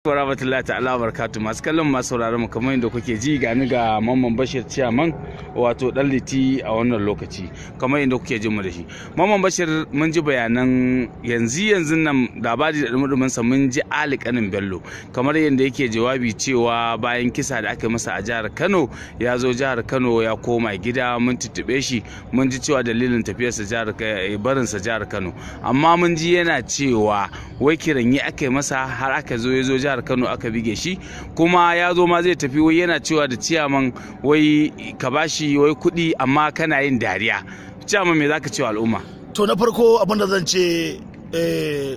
Warahmatullahi ta'ala barakatu masu kallon masu sauraron mu, kamar yadda kuke ji, gani ga Mamman Bashir, ciyaman wato Dan Liti a wannan lokaci. Kamar yadda kuke jin mu da shi, Mamman Bashir, mun ji bayanan yanzu yanzu nan, labari da dumudumin sa. Mun ji Ali Kanin Bello kamar yadda yake jawabi cewa bayan kisa da aka yi masa a jihar Kano, ya zo jihar Kano, ya koma gida. Mun tuttube shi, mun ji cewa dalilin tafiyarsa jihar, barinsa jihar Kano, amma mun ji yana cewa wai kiran yi aka yi masa har aka zo, ya zo jihar Kano aka bige shi. Kuma ya zo ma zai tafi, wai yana cewa da ciyaman wai ka bashi wai kuɗi amma kana yin dariya. Ciyaman, me zaka ce wa al'umma? To, na farko abin da zan ce,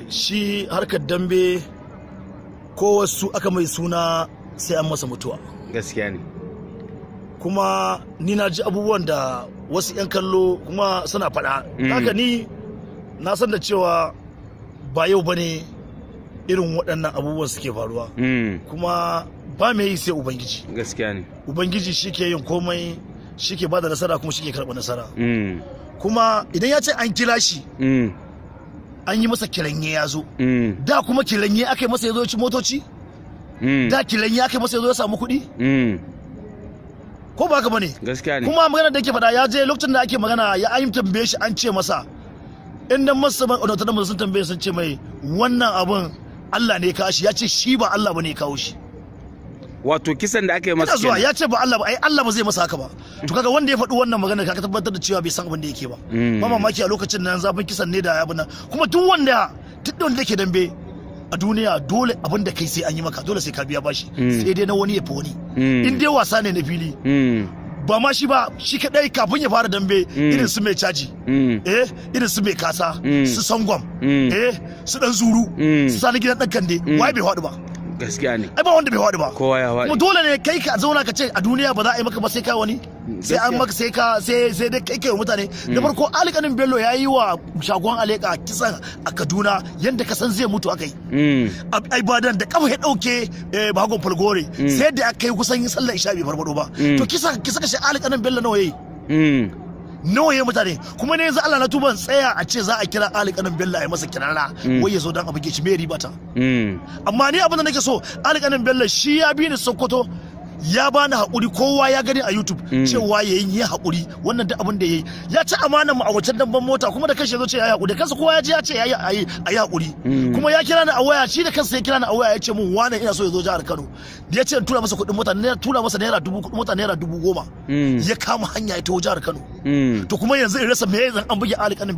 shi harkar dambe, ko wasu aka mai suna sai an masa mutuwa. Gaskiya ne. Kuma ni na ji abubuwan da wasu 'yan kallo kuma suna faɗa. Haka ni na san da cewa ba yau bane irin waɗannan abubuwan suke faruwa. Kuma ba mai yi sai Ubangiji. Gaskiya ne. Ubangiji shi ke yin komai, shi ke bada nasara, kuma shi ke karɓa nasara. Kuma idan ya ce an kira shi, an yi masa kiranye ya zo, da kuma kiranye aka yi masa ya zo ya ci motoci, da kiranye aka yi masa ya zo ya samu kuɗi, ko ba haka bane? Gaskiya ne. Kuma magana da yake faɗa, ya je lokacin da ake magana ya an tambaye shi, an ce masa in dan masa wata sun tambaye, sun ce mai wannan abun Allah ne ya kawo shi, ya ce shi ba Allah bane ya kawo shi. Wato kisan da aka yi masa Ina zuwa. kenan. Ya ce ba Allah ba, ai Allah ba zai masa haka ba. To kaga wanda ya faɗi wannan magana, kaga tabbatar da cewa bai san abin da yake ba. Ba mamaki a lokacin nan zafin kisan ne da abin nan. Kuma duk wanda yake dambe a duniya, dole abin da kai sai an yi maka, dole sai ka biya bashi, sai dai na wani ya fi wani. In dai wasa ne na fili, ba ma shi ba shi kadai, kafin ya fara dambe, irin su Mai Caji, irin su Mai Kasa, su Sangwam, su Dan Zuru, su Sani Gidan Dan Kande, wai bai faɗi ba? Gaskiya ne. Ai ba wanda bai faɗi ba. Kowa ya faɗi. Kuma dole ne kai ka zauna ka ce a duniya ba za a yi maka ba sai ka wani sai an maka, sai ka sai sai dai kai kai wa mutane. Da farko Alikanin Bello ya yi wa Shagon Aleka kisan a Kaduna yanda ka san zai mutu aka yi. A Ibadan da kafa ya dauke Bagon Falgore, sai da aka yi kusan yin sallar isha bai farfado ba. To kisa kashe Alikanin Bello nawa yayi? Nawa yayi mutane? Kuma ne yanzu Allah na tuban tsaya a ce za a kira Alikanin Bello a yi masa kirara wai ya zo dan a buge shi, me riba ta? Amma ni abin da nake so, Alikanin Bello shi ya bi ni Sokoto, ya bani haƙuri, kowa ya gani a YouTube cewa yayin yi haƙuri. Wannan duk abin da yayi, ya ci amanar mu a wancan damban mota, kuma da kanshi ya zo ce yayi haƙuri da kansa. Kowa ya ji ya ce yayi ayi haƙuri. Kuma ya kira ni a waya, shi da kansa ya kira ni a waya, ya ce mun wane ina so ya zo jihar Kano, da ya ce in tura masa kuɗin mota, na tura masa naira dubu, kuɗin mota naira 10,000, ya kama hanya ya taho jihar Kano. To kuma yanzu in rasa me zan an buge Alikanin